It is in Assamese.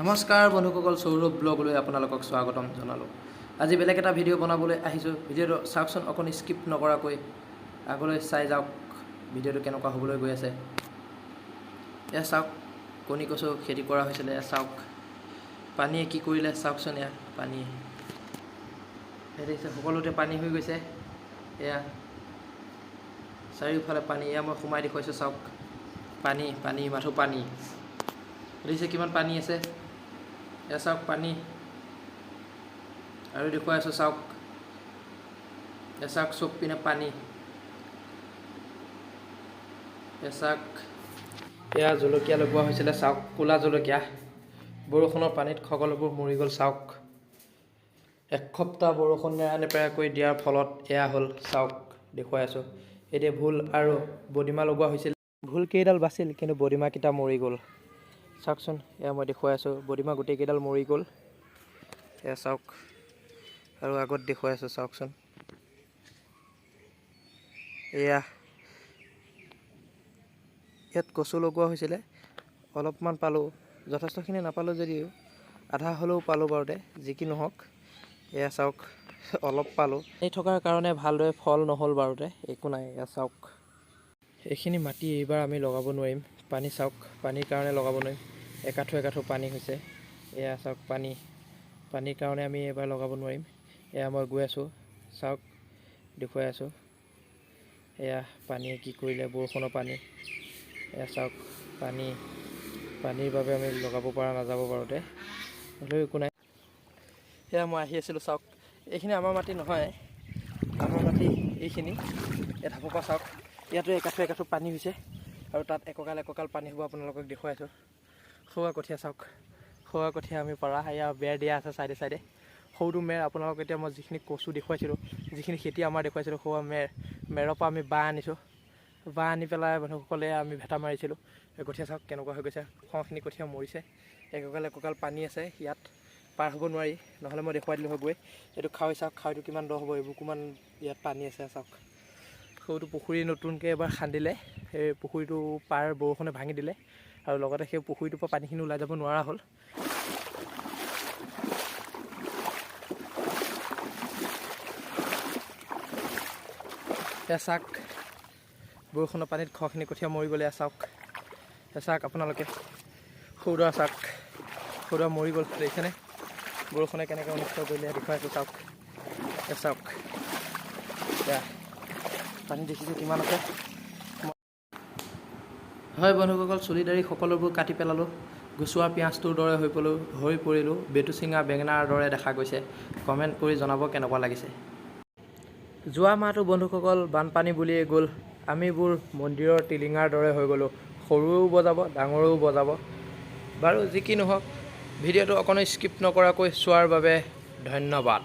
নমস্কাৰ বন্ধুসকল, সৌৰভ ব্লগলৈ আপোনালোকক স্বাগতম জনালোঁ। আজি বেলেগ এটা ভিডিঅ' বনাবলৈ আহিছোঁ। ভিডিঅ'টো চাওকচোন, অকণ স্কিপ নকৰাকৈ আগলৈ চাই যাওক, ভিডিঅ'টো কেনেকুৱা হ'বলৈ গৈ আছে। এয়া চাওক, কণী কচু খেতি কৰা হৈছিলে। এয়া চাওক, পানীয়ে কি কৰিলে চাওকচোন। এয়া পানীয়ে, সেই দেখিছে, সকলোতে পানী হৈ গৈছে। এয়া চাৰিওফালে পানী। এয়া মই সোমাই দেখুৱাইছোঁ, চাওক, পানী পানী, মাথো পানী। দেখিছে কিমান পানী আছে? এয়া চাওক পানী। আৰু দেখুৱাই আছোঁ, চাওক, এয়া চাওক, চব পিনে পানী। এয়া চাওক, এয়া জলকীয়া লগোৱা হৈছিলে, চাওক, ক'লা জলকীয়া বৰষুণৰ পানীত সকলোবোৰ মৰি গ'ল। চাওক, এসপ্তাহ বৰষুণ নেৰানেপেৰাকৈ দিয়াৰ ফলত এয়া হ'ল। চাওক, দেখুৱাই আছোঁ। এতিয়া ভোল আৰু বডিমা লগোৱা হৈছিল। ভোল কেইডাল বাচিল, কিন্তু বডিমাকেইটা মৰি গ'ল। চাওকচোন, এয়া মই দেখুৱাই আছোঁ, বডিমা গোটেইকেইডাল মৰি গ'ল। এয়া চাওক, আৰু আগত দেখুৱাই আছোঁ, চাওকচোন। এয়া ইয়াত কচু লগোৱা হৈছিলে, অলপমান পালোঁ, যথেষ্টখিনি নাপালোঁ যদিও আধা হ'লেও পালোঁ বাৰুতে, যি কি নহওক। এয়া চাওক, অলপ পালোঁ। পানী থকাৰ কাৰণে ভালদৰে ফল নহ'ল বাৰুতে, একো নাই। এয়া চাওক, এইখিনি মাটি এইবাৰ আমি লগাব নোৱাৰিম। পানী চাওক, পানীৰ কাৰণে লগাব নোৱাৰিম। একাঠু একাঠু পানী হৈছে। এয়া চাওক পানী। পানীৰ কাৰণে আমি এইবাৰ লগাব নোৱাৰিম। এয়া মই গৈ আছোঁ, চাওক, দেখুৱাই আছোঁ। এয়া পানীয়ে কি কৰিলে, বৰষুণৰ পানী। এয়া চাওক পানী। পানীৰ বাবে আমি লগাব পৰা নাযাব বাৰুতে, হ'লেও একো নাই। এয়া মই আহি আছিলোঁ, চাওক, এইখিনি আমাৰ মাটি নহয়, আমাৰ মাটি এইখিনি। এঢাপৰ পৰা চাওক, ইয়াতো একাঠু একাঠু পানী হৈছে আৰু তাত একঁকাল একঁকাল পানী হ'ব। আপোনালোকক দেখুৱাই আছোঁ। সৌৱা কঠীয়া চাওক, সৌৱা কঠীয়া আমি পৰা। এয়া বেৰ দিয়া আছে চাইডে চাইডে, সৰুটো মেৰ। আপোনালোকক এতিয়া মই যিখিনি কচু দেখুৱাইছিলোঁ, যিখিনি খেতি আমাৰ দেখুৱাইছিলোঁ, সৌৱা মেৰ, মেৰৰ পৰা আমি বাঁহ আনিছোঁ। বাঁহ আনি পেলাই মানুহসকলে আমি ভেটা মাৰিছিলোঁ। এই কঠীয়া চাওক কেনেকুৱা হৈ গৈছে। খখিনি কঠীয়া মৰিছে। একঁকাল একঁকাল পানী আছে, ইয়াত পাৰ হ'ব নোৱাৰি, নহ'লে মই দেখুৱাই দিলোঁ হয় গৈ। এইটো খাৱৈ চাওক, খাৱৈটো কিমান দ হ'ব, এইবোৰ ইয়াত পানী আছে চাওক। সৰুটো পুখুৰী নতুনকৈ এবাৰ খান্দিলে, সেই পুখুৰীটো পাৰ বৰষুণে ভাঙি দিলে আৰু লগতে সেই পুখুৰীটোৰ পৰা পানীখিনি ওলাই যাব নোৱাৰা হ'ল। এয়া চাওক, বৰষুণৰ পানীত খখিনি কঠীয়া মৰি গ'লে। এয়া চাওক, এয়া চাওক আপোনালোকে, সৌদৰা চাওক, সৌদৰা মৰি গ'ল, দেখিছেনে? বৰষুণে কেনেকৈ অনিষ্ট কৰিলে দেখুৱাই আছোঁ, চাওক। এয়া চাওক, এয়া পানী দেখিছে কিমান আছে। হয় বন্ধুসকল, চুলি দাড়ি সকলোবোৰ কাটি পেলালোঁ। গুচোৱা পিঁয়াজটোৰ দৰে হৈ পৰিলোঁ। বেটুচিঙা বেঙেনাৰ দৰে দেখা গৈছে। কমেণ্ট কৰি জনাব কেনেকুৱা লাগিছে। যোৱা মাহটো বন্ধুসকল বানপানী বুলিয়েই গ'ল। আমিবোৰ মন্দিৰৰ টিলিঙাৰ দৰে হৈ গ'লোঁ। সৰুৱেও বজাব, ডাঙৰেও বজাব। বাৰু যি কি নহওক, ভিডিঅ'টো অকণো স্কিপ নকৰাকৈ চোৱাৰ বাবে ধন্যবাদ।